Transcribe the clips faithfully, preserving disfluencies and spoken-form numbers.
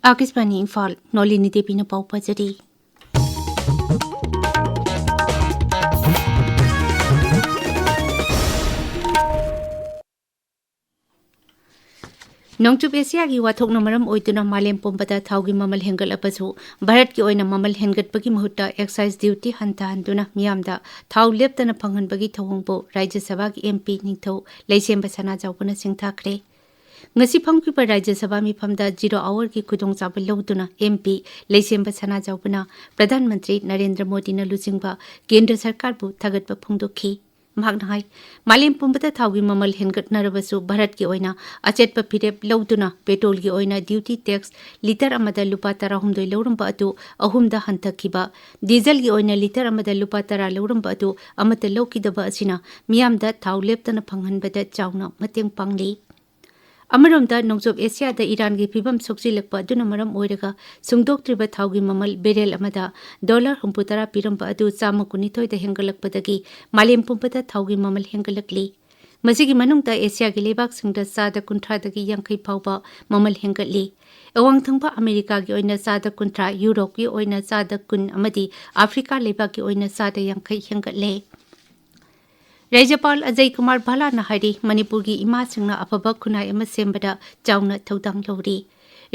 ꯑꯥꯀꯥꯁꯕꯥꯅꯤ ꯏꯝꯐꯥꯜ, ꯅꯣꯂꯤꯅꯤ ꯗꯦꯕꯤꯅ ꯄꯥꯎ ꯄꯥꯖꯔꯤ꯫ ꯅꯣꯡꯆꯨꯞ ꯑꯦꯁꯤꯌꯥꯒꯤ ꯋꯥꯊꯣꯛꯅ ꯃꯔꯝ ꯑꯣꯏꯗꯨꯅ ꯃꯥꯂꯦꯝ ꯄꯨꯝꯕꯗ ꯊꯥꯎꯒꯤ ꯃꯃꯜ ꯍꯦꯟꯒꯠꯂꯕꯁꯨ, ꯚꯥꯔꯠꯀꯤ ꯑꯣꯏꯅ ꯃꯃꯜ ꯍꯦꯟꯒꯠꯄꯒꯤ ꯃꯍꯨꯠꯇ excise duty ꯍꯟꯊꯍꯟꯗꯨꯅ ꯃꯤꯌꯥꯝꯗ ꯊꯥꯎ ꯂꯦꯞꯇꯅ ꯐꯪꯍꯟꯕꯒꯤ ꯊꯧꯑꯣꯡꯕꯨ ꯔꯥꯖ꯭ꯌ ꯁꯚꯥꯒꯤ MP ꯅꯤꯡꯊꯧ ꯂꯩꯁꯦꯝꯕ ꯁꯅꯥꯖꯥꯎꯕꯅ ꯁꯤꯡꯊꯥꯈ꯭ꯔꯦ꯫ ꯉꯁꯤ ꯐꯝꯈꯤꯕ ꯔꯥꯖ꯭ꯌ ꯁꯚꯥ ꯃꯤꯐꯝꯗ zero hourꯒꯤ ꯈꯨꯗꯣꯡꯆꯥꯕ ꯂꯧꯗꯨꯅ MP ꯂꯩꯁꯦꯝꯕ ꯁꯅꯥꯖꯥꯎꯕꯅ ꯄ꯭ꯔꯙꯥꯟ ꯃꯟꯇ꯭ꯔꯤ ꯅꯔꯦꯟꯗ꯭ꯔ ꯃꯣꯗꯤꯅ ꯂꯨꯆꯤꯡꯕ ꯀꯦꯟꯗ꯭ꯔ ꯁꯔꯀꯥꯔꯕꯨ ꯊꯥꯒꯠꯄ ꯐꯣꯡꯗꯣꯛꯈꯤ꯫ ꯃꯍꯥꯛꯅ ꯍꯥꯏ, ꯃꯥꯂꯦꯝ ꯄꯨꯝꯕꯗ ꯊꯥꯎꯒꯤ ꯃꯃꯜ ꯍꯦꯟꯒꯠꯅꯔꯕꯁꯨ, ꯚꯥꯔꯠꯀꯤ ꯑꯣꯏꯅ ꯑꯆꯦꯠꯄ ꯐꯤꯔꯦꯞ ꯂꯧꯗꯨꯅ ꯄꯦꯇ꯭ꯔꯣꯜꯒꯤ ꯑꯣꯏꯅ duty tax ꯂꯤꯇꯔ ꯑꯃꯗ ꯂꯨꯄꯥ ꯇꯔꯥꯍꯨꯝꯗꯣꯏ ꯂꯧꯔꯝꯕ ꯑꯗꯨ ꯑꯍꯨꯝꯗ ꯍꯟꯊꯈꯤꯕ, ꯗꯤꯖꯜꯒꯤ ꯑꯣꯏꯅ ꯂꯤꯇꯔ ꯑꯃꯗ ꯂꯨꯄꯥ ꯇꯔꯥ ꯂꯧꯔꯝꯕ ꯑꯗꯨ ꯑꯃꯠꯇ ꯂꯧꯈꯤꯗꯕ ꯑꯁꯤꯅ ꯃꯤꯌꯥꯝꯗ ꯊꯥꯎ ꯂꯦꯞꯇꯅ ꯐꯪꯍꯟꯕꯗ ꯆꯥꯎꯅ ꯃꯇꯦꯡ ꯄꯥꯡꯂꯤ꯫ ꯑꯃꯔꯣꯝꯗ, ꯅꯣꯡꯆꯨꯞ ꯑꯦꯁꯤꯌꯥꯗ ꯏꯔꯥꯟꯒꯤ ꯐꯤꯕꯝ ꯁꯣꯛꯆꯤꯜꯂꯛꯄ ꯑꯗꯨꯅ ꯃꯔꯝ ꯑꯣꯏꯔꯒ ꯁꯨꯡꯗꯣꯛꯇ꯭ꯔꯤꯕ ꯊꯥꯎꯒꯤ ꯃꯃꯜ ꯕꯦꯔꯦꯜ ꯑꯃꯗ ꯗꯣꯂꯔ ꯍꯨꯝꯐꯨꯇꯔꯥ ꯄꯤꯔꯝꯕ ꯑꯗꯨ ꯆꯥꯝꯃ ꯀꯨꯟꯅꯤꯊꯣꯏꯗ ꯍꯦꯟꯒꯠꯂꯛꯄꯗꯒꯤ ꯃꯥꯂꯦꯝ ꯄꯨꯝꯕꯗ ꯊꯥꯎꯒꯤ ꯃꯃꯜ ꯍꯦꯟꯒꯠꯂꯛꯂꯤ꯫ ꯃꯁꯤꯒꯤ ꯃꯅꯨꯡꯗ ꯑꯦꯁꯤꯌꯥꯒꯤ ꯂꯩꯕꯥꯛꯁꯤꯡꯗ ꯆꯥꯗ ꯀꯨꯟꯊ꯭ꯔꯥꯗꯒꯤ ꯌꯥꯡꯈꯩ ꯐꯥꯎꯕ ꯃꯃꯜ ꯍꯦꯟꯒꯠꯂꯤ꯫ ꯑꯋꯥꯡ ꯊꯪꯕ ꯑꯃꯦꯔꯤꯀꯥꯒꯤ ꯑꯣꯏꯅ ꯆꯥꯗ ꯀꯨꯟꯊ꯭ꯔꯥ, ꯌꯨꯔꯣꯞꯀꯤ ꯑꯣꯏꯅ ꯆꯥꯗ ꯀꯨꯟ ꯑꯃꯗꯤ ꯑꯐ꯭ꯔꯤꯀꯥ ꯂꯩꯕꯥꯛꯀꯤ ꯑꯣꯏꯅ ꯆꯥꯗ ꯌꯥꯡꯈꯩ ꯍꯦꯟꯒꯠꯂꯦ꯫ ꯔꯥꯖ꯭ꯌꯄꯥꯜ ꯑꯖꯌ ꯀꯨꯃꯥꯔ ꯚꯥꯂꯥꯅ ꯍꯥꯏꯔꯤ, ꯃꯅꯤꯄꯨꯔꯒꯤ ꯏꯃꯥꯁꯤꯡꯅ ꯑꯐꯕ ꯈꯨꯟꯅꯥꯏ ꯑꯃ ꯁꯦꯝꯕꯗ ꯆꯥꯎꯅ ꯊꯧꯗꯥꯡ ꯂꯧꯔꯤ꯫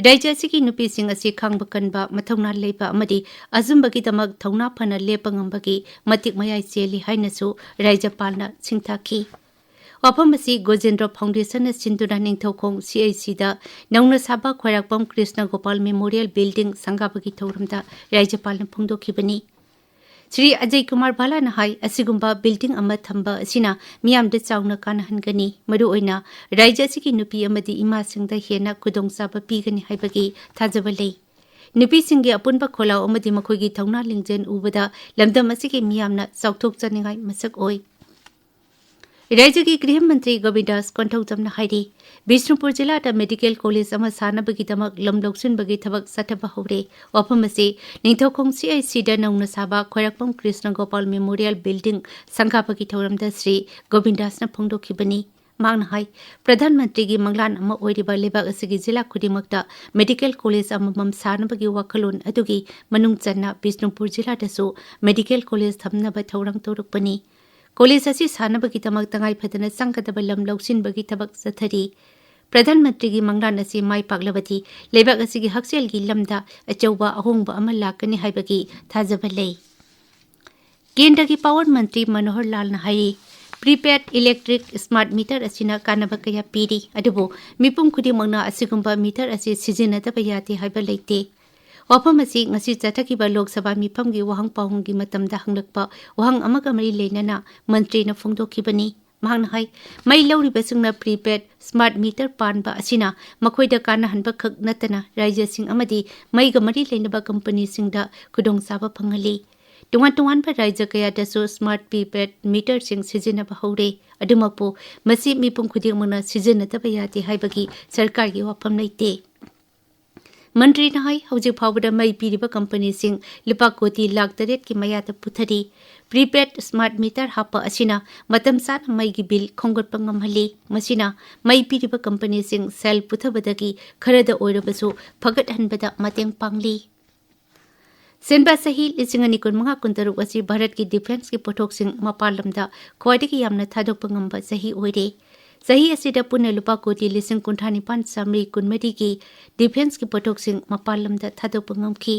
ꯔꯥꯖ꯭ꯌ ꯑꯁꯤꯒꯤ ꯅꯨꯄꯤꯁꯤꯡ ꯑꯁꯤ ꯈꯥꯡꯕ ꯀꯟꯕ, ꯃꯊꯧꯅꯥ ꯂꯩꯕ ꯑꯃꯗꯤ ꯑꯆꯨꯝꯕꯒꯤꯗꯃꯛ ꯊꯧꯅꯥ ꯐꯅ ꯂꯦꯞꯄ ꯉꯝꯕꯒꯤ ꯃꯇꯤꯛ ꯃꯌꯥꯏ ꯆꯦꯜꯂꯤ ꯍꯥꯏꯅꯁꯨ ꯔꯥꯖ꯭ꯌꯄꯥꯜꯅ ꯁꯤꯡꯊꯥꯈꯤ꯫ ꯋꯥꯐꯝ ꯑꯁꯤ ꯒꯣꯖꯦꯟꯗ꯭ꯔ ꯐꯥꯎꯟꯗꯦꯁꯟꯅ ꯁꯤꯟꯗꯨꯅ ꯅꯤꯡꯊꯧꯈꯣꯡ CICꯗ ꯅꯧꯅ ꯁꯥꯕ ꯈ꯭ꯋꯥꯏꯔꯥꯛꯄꯝ ꯀ꯭ꯔꯤꯁꯅ ꯒꯣꯄꯥꯜ ꯃꯦꯃꯣꯔꯤꯌꯦꯜ ꯕꯤꯜꯗꯤꯡ ꯁꯪꯒꯥꯕꯒꯤ ꯊꯧꯔꯝꯗ ꯔꯥꯖ꯭ꯌꯄꯥꯜꯅ ꯐꯣꯡꯗꯣꯛꯈꯤꯕꯅꯤ꯫ ꯁ꯭ꯔꯤ ꯑꯖꯌ ꯀꯨꯃꯥꯔ ꯚꯥꯂꯥꯅ ꯍꯥꯏ, ꯑꯁꯤꯒꯨꯝꯕ ꯕꯤꯜꯗꯤꯡ ꯑꯃ ꯊꯝꯕ ꯑꯁꯤꯅ ꯃꯤꯌꯥꯝꯗ ꯆꯥꯎꯅ ꯀꯥꯟꯅꯍꯟꯒꯅꯤ, ꯃꯔꯨꯑꯣꯏꯅ ꯔꯥꯖ꯭ꯌ ꯑꯁꯤꯒꯤ ꯅꯨꯄꯤ ꯑꯃꯗꯤ ꯏꯃꯥꯁꯤꯡꯗ ꯍꯦꯟꯅ ꯈꯨꯗꯣꯡꯆꯥꯕ ꯄꯤꯒꯅꯤ ꯍꯥꯏꯕꯒꯤ ꯊꯥꯖꯕ ꯂꯩ꯫ ꯅꯨꯄꯤꯁꯤꯡꯒꯤ ꯑꯄꯨꯟꯕ ꯈꯣꯜꯂꯥꯎ ꯑꯃꯗꯤ ꯃꯈꯣꯏꯒꯤ ꯊꯧꯅꯥ ꯂꯤꯡꯖꯦꯜ ꯎꯕꯗ ꯂꯝꯗꯝ ꯑꯁꯤꯒꯤ ꯃꯤꯌꯥꯝꯅ ꯆꯥꯎꯊꯣꯛꯆꯅꯤꯡꯉꯥꯏ ꯃꯁꯛ ꯑꯣꯏ꯫ ꯔꯥꯖ꯭ꯌꯒꯤ ꯒ꯭ꯔꯤꯍ ꯃꯟꯇ꯭ꯔꯤ ꯒꯣꯕꯤꯟꯗꯥꯁ ꯀꯣꯟꯊꯧꯖꯝꯅ ꯍꯥꯏꯔꯤ, ꯕꯤꯁꯅꯨꯄꯨꯔ ꯖꯤꯂꯥꯗ ꯃꯦꯗꯤꯀꯦꯜ ꯀꯣꯂꯦꯖ ꯑꯃ ꯁꯥꯅꯕꯒꯤꯗꯃꯛ ꯂꯝ ꯂꯧꯁꯤꯟꯕꯒꯤ ꯊꯕꯛ ꯆꯠꯊꯕ ꯍꯧꯔꯦ꯫ ꯋꯥꯐꯝ ꯑꯁꯤ ꯅꯤꯡꯊꯧꯈꯣꯡ CICꯗ ꯅꯧꯅ ꯁꯥꯕ ꯈ꯭ꯋꯥꯏꯔꯥꯛꯄꯝ ꯀ꯭ꯔꯤꯁꯅ ꯒꯣꯄꯥꯜ ꯃꯦꯃꯣꯔꯤꯌꯦꯜ ꯕꯤꯜꯗꯤꯡ ꯁꯪꯒꯥꯕꯒꯤ ꯊꯧꯔꯝꯗ ꯁ꯭ꯔꯤ ꯒꯣꯕꯤꯟꯗꯥꯁꯅ ꯐꯣꯡꯗꯣꯛꯈꯤꯕꯅꯤ꯫ ꯃꯍꯥꯛꯅ ꯍꯥꯏ, ꯄ꯭ꯔꯙꯥꯟ ꯃꯟꯇ꯭ꯔꯤꯒꯤ ꯃꯪꯂꯥꯟ ꯑꯃ ꯑꯣꯏꯔꯤꯕ ꯂꯩꯕꯥꯛ ꯑꯁꯤꯒꯤ ꯖꯤꯂꯥ ꯈꯨꯗꯤꯡꯃꯛꯇ ꯃꯦꯗꯤꯀꯦꯜ ꯀꯣꯂꯦꯖ ꯑꯃꯃꯝ ꯁꯥꯅꯕꯒꯤ ꯋꯥꯈꯜꯂꯣꯟ ꯑꯗꯨꯒꯤ ꯃꯅꯨꯡ ꯆꯟꯅ ꯕꯤꯁꯅꯨꯄꯨꯔ ꯖꯤꯂꯥꯗꯁꯨ ꯃꯦꯗꯤꯀꯦꯜ ꯀꯣꯂꯦꯖ ꯊꯝꯅꯕ ꯊꯧꯔꯥꯡ ꯇꯧꯔꯛꯄꯅꯤ꯫ ꯀꯣꯂꯦꯖ ꯑꯁꯤ ꯁꯥꯅꯕꯒꯤꯗꯃꯛ ꯇꯉꯥꯏ ꯐꯗꯅ ꯆꯪꯒꯗꯕ ꯂꯝ ꯂꯧꯁꯤꯟꯕꯒꯤ ꯊꯕꯛ ꯆꯠꯊꯔꯤ꯫ ꯄ꯭ꯔꯙꯥꯟ ꯃꯟꯇ꯭ꯔꯤꯒꯤ ꯃꯪꯂꯥꯟ ꯑꯁꯤ ꯃꯥꯏ ꯄꯥꯛꯂꯕꯗꯤ ꯂꯩꯕꯥꯛ ꯑꯁꯤꯒꯤ ꯍꯛꯁꯦꯜꯒꯤ ꯂꯝꯗ ꯑꯆꯧꯕ ꯑꯍꯣꯡꯕ ꯑꯃ ꯂꯥꯛꯀꯅꯤ ꯍꯥꯏꯕꯒꯤ ꯊꯥꯖꯕ ꯂꯩ꯫ ꯀꯦꯟꯗ꯭ꯔꯒꯤ ꯄꯥꯋꯔ ꯃꯟꯇ꯭ꯔꯤ ꯃꯅꯣꯍꯔ ꯂꯥꯜꯅ ꯍꯥꯏꯔꯤ, ꯄ꯭ꯔꯤꯄꯦꯗ ꯏꯂꯦꯛꯇ꯭ꯔꯤꯛ ꯁ꯭ꯃꯥꯔꯠ ꯃꯤꯇꯔ ꯑꯁꯤꯅ ꯀꯥꯟꯅꯕ ꯀꯌꯥ ꯄꯤꯔꯤ, ꯑꯗꯨꯕꯨ ꯃꯤꯄꯨꯝ ꯈꯨꯗꯤꯡꯃꯛꯅ ꯑꯁꯤꯒꯨꯝꯕ ꯃꯤꯇꯔ ꯑꯁꯤ ꯁꯤꯖꯤꯟꯅꯗꯕ ꯌꯥꯗꯦ ꯍꯥꯏꯕ ꯂꯩꯇꯦ꯫ ꯋꯥꯐꯝ ꯑꯁꯤ ꯉꯁꯤ ꯆꯠꯊꯈꯤꯕ ꯂꯣꯛ ꯁꯚꯥ ꯃꯤꯐꯝꯒꯤ ꯋꯥꯍꯪ ꯄꯥꯎꯍꯪꯒꯤ ꯃꯇꯝꯗ ꯍꯪꯂꯛꯄ ꯋꯥꯍꯪ ꯑꯃꯒ ꯃꯔꯤ ꯂꯩꯅꯅ ꯃꯟꯇ꯭ꯔꯤꯅ ꯐꯣꯡꯗꯣꯛꯈꯤꯕꯅꯤ꯫ ꯃꯍꯥꯛꯅ ꯍꯥꯏ, ꯃꯩ ꯂꯧꯔꯤꯕꯁꯤꯡꯅ ꯄ꯭ꯔꯤꯄꯦꯗ ꯁ꯭ꯃꯥꯔꯠ ꯃꯤꯇꯔ ꯄꯥꯟꯕ ꯑꯁꯤꯅ ꯃꯈꯣꯏꯗ ꯀꯥꯟꯅꯍꯟꯕ ꯈꯛ ꯅꯠꯇꯅ ꯔꯥꯏꯖ꯭ꯌꯁꯤꯡ ꯑꯃꯗꯤ ꯃꯩꯒ ꯃꯔꯤ ꯂꯩꯅꯕ ꯀꯝꯄꯅꯤꯁꯤꯡꯗ ꯈꯨꯗꯣꯡꯆꯥꯕ ꯐꯪꯍꯜꯂꯤ꯫ ꯇꯣꯉꯥꯟ ꯇꯣꯉꯥꯟꯕ ꯔꯥꯏꯖ꯭ꯌ ꯀꯌꯥꯗꯁꯨ ꯁ꯭ꯃꯥꯔꯠ ꯄ꯭ꯔꯤꯄꯦꯗ ꯃꯤꯇꯔꯁꯤꯡ ꯁꯤꯖꯤꯟꯅꯕ ꯍꯧꯔꯦ꯫ ꯑꯗꯨꯃꯛꯄꯨ ꯃꯁꯤ ꯃꯤꯄꯨꯝ ꯈꯨꯗꯤꯡꯃꯛꯅ ꯁꯤꯖꯤꯟꯅꯗꯕ ꯌꯥꯗꯦ ꯍꯥꯏꯕꯒꯤ ꯁꯔꯀꯥꯔꯒꯤ ꯋꯥꯐꯝ ꯂꯩꯇꯦ꯫ ꯃꯟꯇ꯭ꯔꯤꯅ ꯍꯥꯏ, ꯍꯧꯖꯤꯛ ꯐꯥꯎꯕꯗ ꯃꯩ ꯄꯤꯔꯤꯕ ꯀꯝꯄꯅꯤꯁꯤꯡ ꯂꯨꯄꯥ ꯀꯣꯇꯤ ꯂꯥꯈ ꯇꯔꯦꯠꯀꯤ ꯃꯌꯥꯗ ꯄꯨꯊꯔꯤ꯫ ꯄ꯭ꯔꯤꯄꯦꯗ ꯁ꯭ꯃꯥꯔꯠ ꯃꯤꯇꯔ ꯍꯥꯞꯄ ꯑꯁꯤꯅ ꯃꯇꯝ ꯆꯥꯅ ꯃꯩꯒꯤ ꯕꯤꯜ ꯈꯣꯝꯒꯠꯄ ꯉꯝꯍꯜꯂꯤ꯫ ꯃꯁꯤꯅ ꯃꯩ ꯄꯤꯔꯤꯕ ꯀꯝꯄꯅꯤꯁꯤꯡ ꯁꯦꯜ ꯄꯨꯊꯕꯗꯒꯤ ꯈꯔꯗ ꯑꯣꯏꯔꯕꯁꯨ ꯐꯒꯠꯍꯟꯕꯗ ꯃꯇꯦꯡ ꯄꯥꯡꯂꯤ꯫ ꯁꯦꯟꯕ ꯆꯍꯤ ꯂꯤꯁꯤꯡ ꯑꯅꯤ ꯀꯨꯟꯃꯉꯥ ꯀꯨꯟꯇꯔꯨꯛ ꯑꯁꯤ ꯚꯥꯔꯠꯀꯤ ꯗꯤꯐꯦꯟꯁꯀꯤ ꯄꯣꯠꯊꯣꯛꯁꯤꯡ ꯃꯄꯥꯟ ꯂꯝꯗ ꯈ꯭ꯋꯥꯏꯗꯒꯤ ꯌꯥꯝꯅ ꯊꯥꯗꯣꯛꯄ ꯉꯝꯕ ꯆꯍꯤ ꯑꯣꯏꯔꯦ꯫ ꯆꯍꯤ ꯑꯁꯤꯗ ꯄꯨꯟꯅ ꯂꯨꯄꯥ ꯀꯣꯇꯤ ꯂꯤꯁꯤꯡ ꯀꯨꯟꯊ꯭ꯔꯥ ꯅꯤꯄꯥꯟ ꯆꯥꯃꯔꯤ ꯀꯨꯟꯃꯔꯤꯒꯤ ꯗꯤꯐꯦꯟꯁꯀꯤ ꯄꯣꯠꯊꯣꯛꯁꯤꯡ ꯃꯄꯥꯟ ꯂꯝꯗ ꯊꯥꯗꯣꯛꯄ ꯉꯝꯈꯤ꯫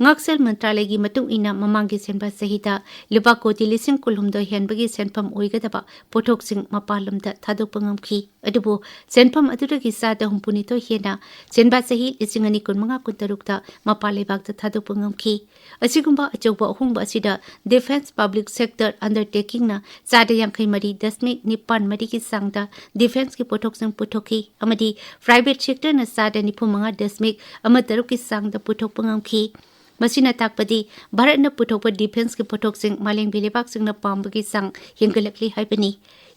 ꯉꯥꯛꯁꯦꯜ ꯃꯟꯇ꯭ꯔꯥꯂꯌꯒꯤ ꯃꯇꯨꯡ ꯏꯟꯅ ꯃꯃꯥꯡꯒꯤ ꯁꯦꯟꯕ ꯆꯍꯤꯗ ꯂꯨꯄꯥ ꯀꯣꯇꯤ ꯂꯤꯁꯤꯡ ꯀꯨꯟꯍꯨꯝꯗꯣꯏ ꯍꯦꯟꯕꯒꯤ ꯁꯦꯟꯐꯝ ꯑꯣꯏꯒꯗꯕ ꯄꯣꯠꯊꯣꯛꯁꯤꯡ ꯃꯄꯥꯟ ꯂꯝꯗ ꯊꯥꯗꯣꯛꯄ ꯉꯝꯈꯤ꯫ ꯑꯗꯨꯕꯨ ꯁꯦꯟꯐꯝ ꯑꯗꯨꯗꯒꯤ ꯆꯥꯗ ꯍꯨꯝꯐꯨꯅꯤꯊꯣꯏ ꯍꯦꯟꯅ ꯁꯦꯟꯕ ꯆꯍꯤ ꯂꯤꯁꯤꯡ ꯑꯅꯤ ꯀꯨꯟꯃꯉꯥ ꯀꯨꯟꯇꯔꯨꯛꯇ ꯃꯄꯥꯟ ꯂꯩꯕꯥꯛꯇ ꯊꯥꯗꯣꯛꯄ ꯉꯝꯈꯤ꯫ ꯑꯁꯤꯒꯨꯝꯕ ꯑꯆꯧꯕ ꯑꯍꯣꯡꯕ ꯑꯁꯤꯗ ꯗꯤꯐꯦꯟꯁ ꯄꯕ꯭ꯂꯤꯛ ꯁꯦꯛꯇꯔ ꯑꯟꯗꯔꯇꯦꯀꯤꯡꯅ ꯆꯥꯗ ꯌꯥꯡꯈꯩ ꯃꯔꯤ ꯗꯁꯃꯤꯛ ꯅꯤꯄꯥꯟ ꯃꯔꯤꯒꯤ ꯆꯥꯡꯗ ꯗꯤꯐꯦꯟꯁꯀꯤ ꯄꯣꯠꯊꯣꯛꯁꯤꯡ ꯄꯨꯊꯣꯛꯈꯤ ꯑꯃꯗꯤ ꯄ꯭ꯔꯥꯏꯚꯦꯠ ꯁꯦꯛꯇꯔꯅ ꯆꯥꯗ ꯅꯤꯐꯨ ꯃꯉꯥ ꯗꯁꯃꯤꯛ ꯑꯃ ꯇꯔꯨꯛꯀꯤ ꯆꯥꯡꯗ ꯄꯨꯊꯣꯛꯄ ꯉꯝꯈꯤ꯫ ꯃꯁꯤꯅ ꯇꯥꯛꯄꯗꯤ ꯚꯥꯔꯠꯅ ꯄꯨꯊꯣꯛꯄ ꯗꯤꯐꯦꯟꯁꯀꯤ ꯄꯣꯠꯊꯣꯛꯁꯤꯡ ꯃꯥꯂꯦꯝꯒꯤ ꯂꯩꯕꯥꯛꯁꯤꯡꯅ ꯄꯥꯝꯕꯒꯤ ꯆꯥꯡ ꯍꯦꯟꯒꯠꯂꯛꯂꯤ ꯍꯥꯏꯕꯅꯤ꯫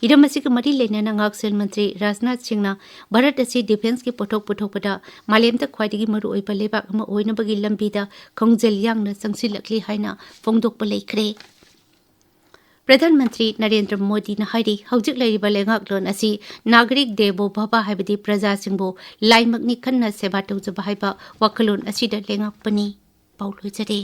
ꯍꯤꯔꯝ ꯑꯁꯤꯒ ꯃꯔꯤ ꯂꯩꯅꯅ ꯉꯥꯛꯁꯦꯜ ꯃꯟꯇ꯭ꯔꯤ ꯔꯥꯖꯅꯥꯊ ꯁꯤꯡꯅ ꯚꯥꯔꯠ ꯑꯁꯤ ꯗꯤꯐꯦꯟꯁꯀꯤ ꯄꯣꯠꯊꯣꯛ ꯄꯨꯊꯣꯛꯄꯗ ꯃꯥꯂꯦꯝꯗ ꯈ꯭ꯋꯥꯏꯗꯒꯤ ꯃꯔꯨꯑꯣꯏꯕ ꯂꯩꯕꯥꯛ ꯑꯃ ꯑꯣꯏꯅꯕꯒꯤ ꯂꯝꯕꯤꯗ ꯈꯣꯡꯖꯦꯜ ꯌꯥꯡꯅ ꯆꯪꯁꯤꯜꯂꯛꯂꯤ ꯍꯥꯏꯅ ꯐꯣꯡꯗꯣꯛꯄ ꯂꯩꯈ꯭ꯔꯦ꯫ ꯄ꯭ꯔꯙꯥꯟ ꯃꯟꯇ꯭ꯔꯤ ꯅꯔꯦꯟꯗ꯭ꯔ ꯃꯣꯗꯤꯅ ꯍꯥꯏꯔꯤ, ꯍꯧꯖꯤꯛ ꯂꯩꯔꯤꯕ ꯂꯩꯉꯥꯛꯂꯣꯟ ꯑꯁꯤ ꯅꯥꯒꯔꯤꯛ ꯗꯦꯕꯣ ꯚꯕ, ꯍꯥꯏꯕꯗꯤ ꯄ꯭ꯔꯖꯥꯁꯤꯡꯕꯨ ꯂꯥꯏꯃꯛꯅꯤ ꯈꯟꯅ ꯁꯦꯕꯥ ꯇꯧꯖꯕ ꯍꯥꯏꯕ ꯋꯥꯈꯜꯂꯣꯟ ꯑꯁꯤꯗ ꯂꯩꯉꯥꯛꯄꯅꯤ꯫ ꯄꯥꯎ ꯂꯣꯏꯖꯔꯦ꯫